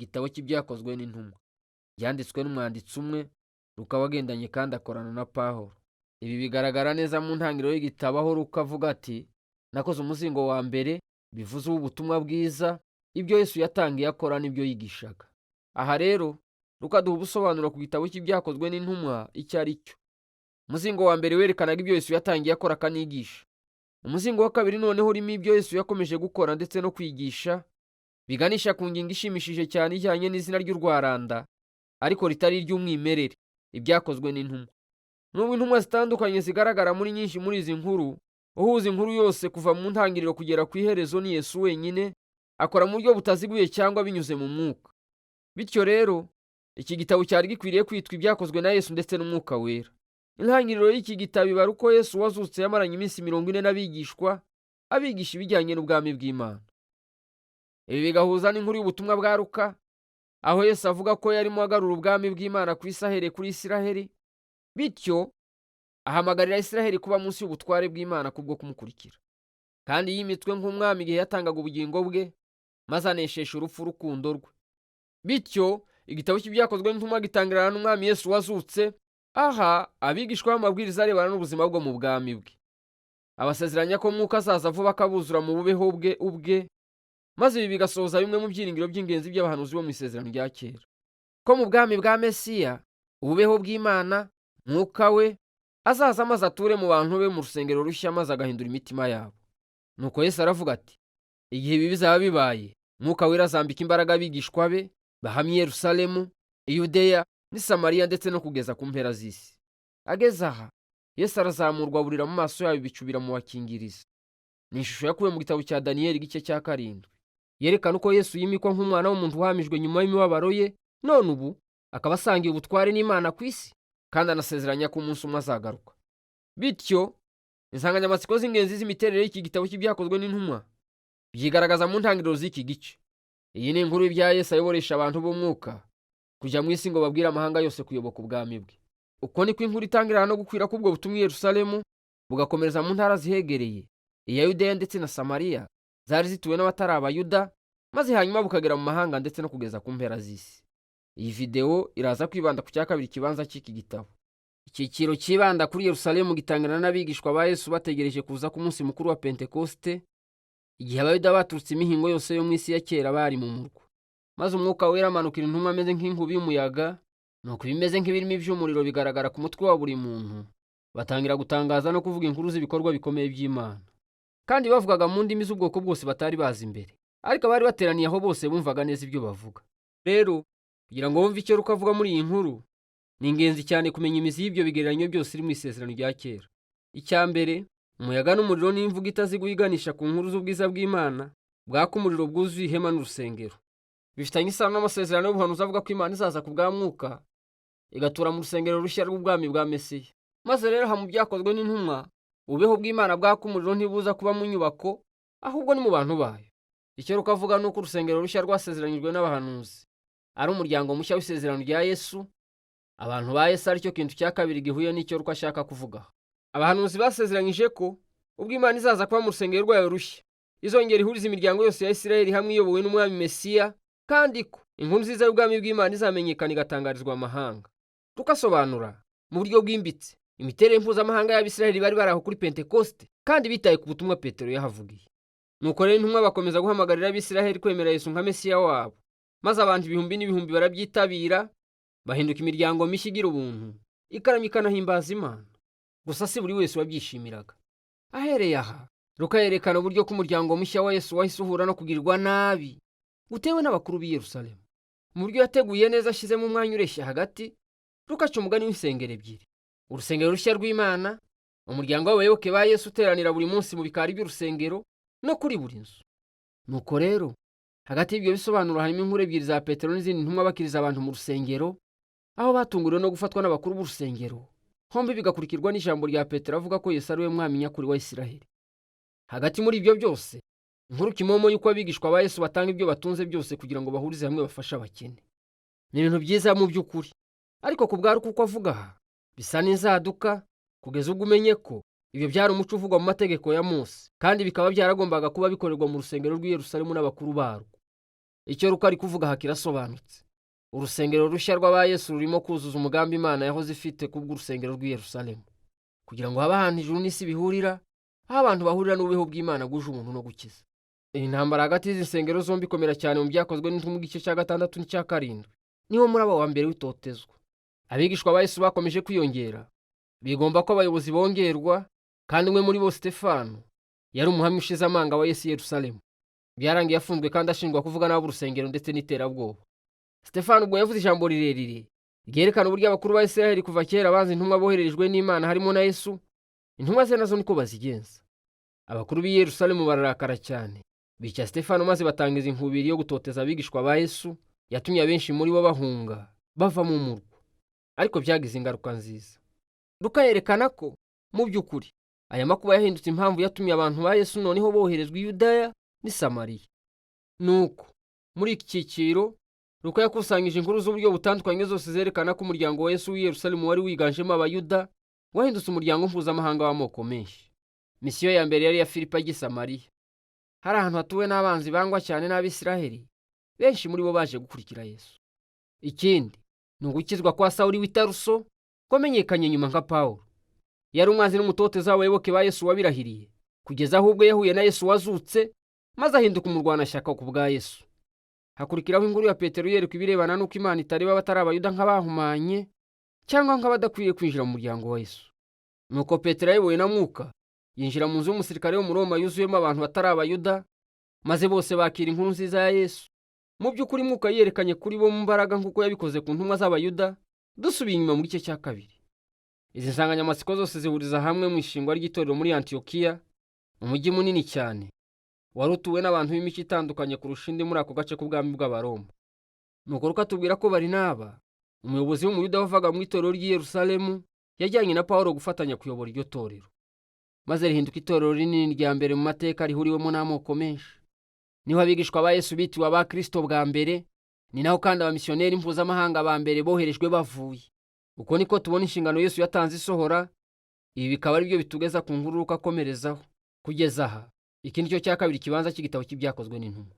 Iki gitabo cy'Ibyakozwe n'Intumwa byanditswe n'umwanditsi umwe, Luka, wagendanye kandi akorana na Pawulo. Ibi bigaragara neza mu ntangiriro y'igitabo, aho Luka avuga ati: "Nakoze umuzingo wa mbere," bivuze uw'ubutumwa bwiza, "ibyo Yesu yatangiye akora n'ibyo yigishaga." Aha rero Luka aduha ubusobanuro ku gitabo cy'Ibyakozwe n'Intumwa icyo ari cyo. Umuzingo wa mbere werekanaga ibyo Yesu yatangiye akora akanigisha. Umuzingo wa kabiri noneho urimo ibyo Yesu yakomeje gukora ndetse no kwigisha, biganisha ku ngingo ishimishije cyane ijyanye n'izina ry'urwaranda ariko ritari iry'umwimerere, Ibyakozwe n'Intumwa. Nubwo intumwa zitandukanye zigaragara muri nyinshi muri izi nkuru, uhuza inkuru yose kuva mu ntangiriro kugera ku iherezo ni Yesu wenyine, akora mu buryo butaziguye cyangwa binyuze mu Mwuka. Bityo rero iki gitabo cyari gikwiriye kwitwa Ibyakozwe na Yesu ndetse n'Umwuka Wera. Intangiriro y'iki gitabo ibara uko Yesu wazutse yamaranye iminsi 40 n'abigishwa, abigisha ibijyanye n'ubwami bw'Imana. Ibi bigahuza n'inkuru y'ubutumwa bwa Luka, aho Yesu avuga ko yarimo agarura ubwami bw'Imana ku isi ahereye kuri Isiraheli, bityo ahamagarira Isiraheli kuba munsi y'ubutware bw'Imana kubwo kumukurikira. Kandi yimitswe nk'umwami igihe yatangaga ubugingo bwe, maze aneshesha urupfu urukundo rwe. Bityo igitabo cy'Ibyakozwe n'Intumwa gitangirana n'Umwami Yesu wazutse, aha abigishwa b'amabwiriza arebana n'ubuzima bwo mu bwami bwe, abasezeranya ko Mwuka azaza vuba akabuzura mu bubeho bwe ubwe, maze ibi bigasohoza bimwe mu byiringiro by'ingenzi by'abahanuzi bo mu Isezerano rya Kera, ko mu bwami bwa Mesiya ububeho bw'Imana, Mwuka we, azaza maze ature mu bantu be mu rusengero rushya, maze agahindura imitima yabo. Nuko Yesu aravuga ati igihe ibi bizaba bibaye, Mwuka Wera azambika imbaraga abigishwa be, bahamye i Yerusalemu, i Yudeya n'i Samariya, ndetse no kugeza ku mpera z'isi. Ageze aha, Yesu arazamurwa, burira mu maso yabo, ibicu biramubakingiriza. Ni ishusho yakuwe mu gitabo cya Daniyeli igice cya 7, yerekana uko Yesu yimikwa nk'umwana w'umuntu uhamijwe nyuma y'imibabaro ye, none ubu akaba asangiye ubutware n'Imana ku isi, kandi anasezeranya ko umunsi umwe azagaruka. Bityo insanganyamatsiko z'ingenzi z'imiterere y'iki gitabo cy'Ibyakozwe n'Intumwa byigaragaza mu ntangiriro z'iki gice. Iyi ni inkuru y'ibya Yesu ayoboresha abantu b'umwuka kujya mu isi ngo babwire amahanga yose kuyoboka ubwami bwe. Uko niko inkuru itangirana no gukwira k'ubwo butumwa i Yerusalemu, bugakomereza mu ntara zihegereye, iya Yudeya ndetse na Samariya zari zituwe n'abatari Abayuda, maze hanyuma bukagera mu mahanga ndetse no kugeza ku mpera z'isi. Iyi videwo iraza kwibanda ku cya kabiri kibanza cy'iki gitabo. Icyiciro cyibanda kuri Yerusalemu gitangirana n'abigishwa ba Yesu bategereje kuza k'umunsi mukuru wa Pentekoste, igihe Abayuda baturutse imihingo yose yo mu isi ya kera bari mu murwa. Maze Umwuka Wera amanukira intumwa ameze nk'inkubi y'umuyaga, nuko ibimeze nk'ibirimi by'umuriro bigaragara ku mutwe wa buri muntu. Batangira gutangaza no kuvuga inkuru z'ibikorwa bikomeye by'Imana, kandi bavugaga mu ndimi z'ubwoko bwose batari bazi imbere, ariko abari bateraniye aho bose bumvaga neza ibyo bavuga. Rero kugira ngo wumve icyo Luka avuga muri iyi nkuru, ni ingenzi cyane kumenya imizi y'ibyo bigereranyo byose iri mu Isezerano rya Kera. Icya mbere, umuyaga n'umuriro n'imvugo itaziguye iganisha ku nkuru z'ubwiza bw'Imana bwaka umuriro bwuzuye ihema n'urusengero, bifitanye isano n'amasezerano y'ubuhanuzi avuga ko Imana izaza ku bwa Mwuka igatura mu rusengero rushya rw'ubwami bwa Mesiya. Maze rero aha mu Byakozwe n'Intumwa, ububeho bw'Imana bwaka umuriro ntibuza kuba mu nyubako, ahubwo ni mu bantu bayo. Icyo rukavuga ni uko urusengero rushya rwasezeranyijwe n'abahanuzi ari umuryango mushya w'isezerano rya Yesu, abantu ba Yesu, aricyo kintu cya kabiri gihuye n'icyo Luka ashaka kuvuga. Abahanuzi basezeranyije ko ubwo Imana izaza kuba mu rusengero rwayo rushya, izongera ihuriza imiryango yose ya Isirayeli hamwe iyobowe n'umwami Mesiya, kandi ko inkuru nziza y'ubwami bw'Imana izamenyekana igatangarizwa amahanga. Tukasobanura mu buryo bwimbitse imiterere mpuzamahanga y'Abisirayeli bari bari aho kuri Pentekoste kandi bitaye ku butumwa Petero yahavugiye. Nuko rero intumwa bakomeza guhamagarira Abisirayeli kwemera Yesu nka Mesiya wabo, maze abantu ibihumbi n'ibihumbi barabyitabira, bahinduka imiryango mishya igira ubuntu, ikaramya ikanahimbaza Imana. Gusa si buri wese wabyishimiraga. Ahereye aha, Luka yerekana uburyo ko umuryango mushya wa Yesu wahise uhura no kugirirwa nabi gutewe n'abakuru b'i Yerusalemu. Mu buryo yateguye neza, ashyizemo umwanya ureshya hagati, Luka aca umugani w'insengero ebyiri: urusengero rushya rw'Imana, umuryango w'abayoboke ba Yesu uteranira buri munsi mu bikari by'urusengero no kuri buri nzu. Nuko rero hagati y'ibyo bisobanuro harimo inkuru ebyiri za Petero n'izindi ntumwa bakiriza abantu mu rusengero, aho batunguriwe no gufatwa n'abakuru b'urusengero, hombi bigakurikirwa n'ijambo rya Petero avuga ko Yesu ari we mwami nyakuri wa Isiraheli. Hagati muri ibyo byose, inkuru kimomo y'uko abigishwa ba Yesu batanga ibyo batunze byose kugira ngo bahurize hamwe bafashe abakene, ni ibintu byiza mu by'ukuri, ariko ku bwa kuko avuga aha bisa n'inzaduka, kugeza ubwo umenye ko ibyo byari umuco uvugwa mu mategeko ya Mose, kandi bikaba byaragombaga kuba bikorerwa mu rusengero rw'i Yerusalemu n'abakuru barwo. Icyo Luka ari kuvuga aha kirasobanutse. Urusengero rushya rw'aba Yesu rurimo kuzuza umugambi Imana yahoze ifite kubw'urusengero rw'i Yerusalemu, kugira ngo habe ahantu ijuru n'isi bihurira, aho abantu bahurira n'ububeho bw'Imana bwuje ubuntu no gukiza. Iyi ntambara hagati y'izi nsengero zombi ikomera cyane mu Byakozwe n'Intumwa igice cya 6 n'icya 7. Niwo muraba wa mbere w'itotezwa. Abigishwa ba Yesu bakomeje kwiyongera, bigomba ko abayobozi bongerwa, kandi umwe muri bo, Stefano, yari umuhamya ushize amanga wa Yesu i Yerusalemu. Byarangiye afunzwe kandi ashinjwa kuvuga nabi urusengero ndetse n'iterabwoba. Stefano ubwo yavuze ijambo rirerire ryerekana uburyo abakuru ba Isiraheli kuva kera banze intumwa boherejwe n'Imana, harimo na Yesu. Intumwa ze nazo niko bazigenza. Abakuru b'i Yerusalemu bararakara cyane, bica Stefano, maze batangiza inkubiri yo gutoteza abigishwa ba Yesu, yatumye abenshi muri bo bahunga bava mu murwa. Ariko byagize ingaruka nziza. Luka yerekana ko mu by'ukuri aya makuba yahindutse impamvu yatumye abantu ba Yesu noneho boherezwa i Yudaya n'i Samariya. Nuko muri iki cyiciro Luka yakusanyije inkuru z'uburyo butandukanye zose zerekana ko umuryango wa Yesu w'i Yerusalemu wari wiganjemo Abayuda wahindutse umuryango mpuzamahanga w'amoko menshi. Misiyo ya mbere yari iya Filipo ajya i Samariya. Hari ahantu hatuwe n'abanzi bangwa cyane n'Abisiraheli, benshi muri bo baje gukurikira Yesu. Ikindi ni ugukizwa kwa Sawuli w'i Taruso, wamenyekanye nyuma nka Pawulo. Yari umwanzi n'umutoteza w'abayoboke ba Yesu wabirahiriye, kugeza aho ubwo yahuye na Yesu wazutse, maze ahinduka umurwanashyaka ku bwa Yesu. Hakurikiraho inkuru ya Petero yerekwa ibirebana n'uko Imana itareba abatari Abayuda nk'abahumanye cyangwa nk'abadakwiriye kwinjira mu muryango wa Yesu. Nuko Petero ayobowe na Mwuka yinjira mu nzu y'umusirikare wo mu Roma yuzuyemo abantu batari Abayuda, maze bose bakira inkuru nziza ya Yesu. Mu by'ukuri Mwuka yerekanye kuri bo mu mbaraga nk'uko yabikoze ku ntumwa z'Abayuda. Dusubiye inyuma mu gice cya 2, izi nsanganyamatsiko zose zihuriza hamwe mu ishingwa ry'itorero muri Antiyokiya, umujyi munini cyane wari utuwe n'abantu b'imico itandukanye kurusha indi muri ako gace k'ubwami bw'Abaroma. Nuko Luka atubwira ko Barinaba, umuyobozi w'Umuyuda wavaga mu itorero ry'i Yerusalemu, yajyanye na Pawulo gufatanya kuyobora iryo torero, maze rihinduka itorero rinini rya mbere mu mateka rihuriwemo n'amoko menshi. Niho abigishwa ba Yesu bitiwe aba Kristo bwa mbere, ni naho kandi abamisiyoneri mpuzamahanga ba mbere boherejwe bavuye. Uko niko tubona inshingano Yesu yatanze isohora. Ibi bikaba ari byo bitugeza ku nkuru Luka akomerezaho. Kugeza aha, iki nicyo cya 2 kibanza cy'igitabo cy'Ibyakozwe n'Intumwa.